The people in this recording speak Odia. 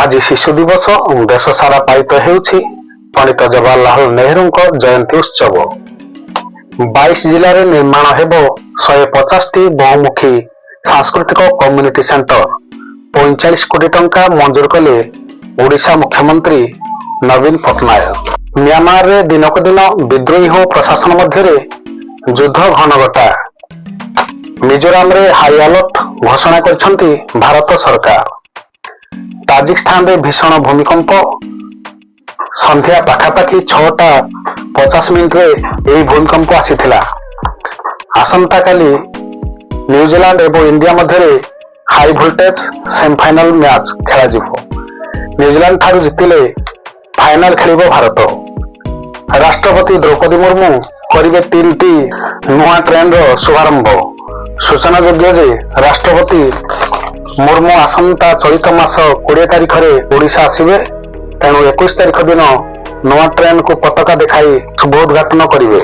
ଆଜି ଶିଶୁ ଦିବସ। ଦେଶ ସାରା ପାଳିତ ହେଉଛି ପଣ୍ଡିତ ଜବାହରଲାଲ ନେହେରୁଙ୍କ ଜୟନ୍ତୀ ଉତ୍ସବ। 22 ଜିଲ୍ଲାରେ ନିର୍ମାଣ ହେବ 150ଟି ବହୁମୁଖୀ ସାଂସ୍କୃତିକ କମ୍ୟୁନିଟି ସେଣ୍ଟର। 45 କୋଟି ଟଙ୍କା ମଞ୍ଜୁର କଲେ ଓଡ଼ିଶା ମୁଖ୍ୟମନ୍ତ୍ରୀ ନବୀନ ପଟ୍ଟନାୟକ। ମିଆଁମାରରେ ଦିନକୁ ଦିନ ବିଦ୍ରୋହୀ ଓ ପ୍ରଶାସନ ମଧ୍ୟରେ ଯୁଦ୍ଧ ଘନଘଟା। ମିଜୋରାମରେ ହାଇ ଆଲର୍ଟ ଘୋଷଣା କରିଛନ୍ତି ଭାରତ ସରକାର। ତାଜିକିସ୍ତାନରେ ଭୀଷଣ ଭୂମିକମ୍ପ। ସନ୍ଧ୍ୟା ପାଖାପାଖି 6ଟା 50 ମିନିଟରେ ଏହି ଭୂମିକମ୍ପ ଆସିଥିଲା। ଆସନ୍ତାକାଲି ନ୍ୟୁଜିଲାଣ୍ଡ ଏବଂ ଇଣ୍ଡିଆ ମଧ୍ୟରେ ହାଇ ଭୋଲ୍ଟେଜ ସେମିଫାଇନାଲ ମ୍ୟାଚ୍ ଖେଳାଯିବ। ନ୍ୟୁଜିଲାଣ୍ଡ ଠାରୁ ଜିତିଲେ ଫାଇନାଲ ଖେଳିବ ଭାରତ। ରାଷ୍ଟ୍ରପତି ଦ୍ରୌପଦୀ ମୁର୍ମୁ କରିବେ ତିନିଟି ନୂଆ ଟ୍ରେନର ଶୁଭାରମ୍ଭ। ସୂଚନାଯୋଗ୍ୟ ଯେ ରାଷ୍ଟ୍ରପତି ମୁର୍ମୁ ଆସନ୍ତା ଚଳିତ ମାସ 20 ତାରିଖରେ ଓଡ଼ିଶା ଆସିବେ। ତେଣୁ 21 ତାରିଖ ଦିନ ନୂଆ ଟ୍ରେନକୁ ପତାକା ଦେଖାଇ ଶୁଭ ଉଦ୍ଘାଟନ କରିବେ।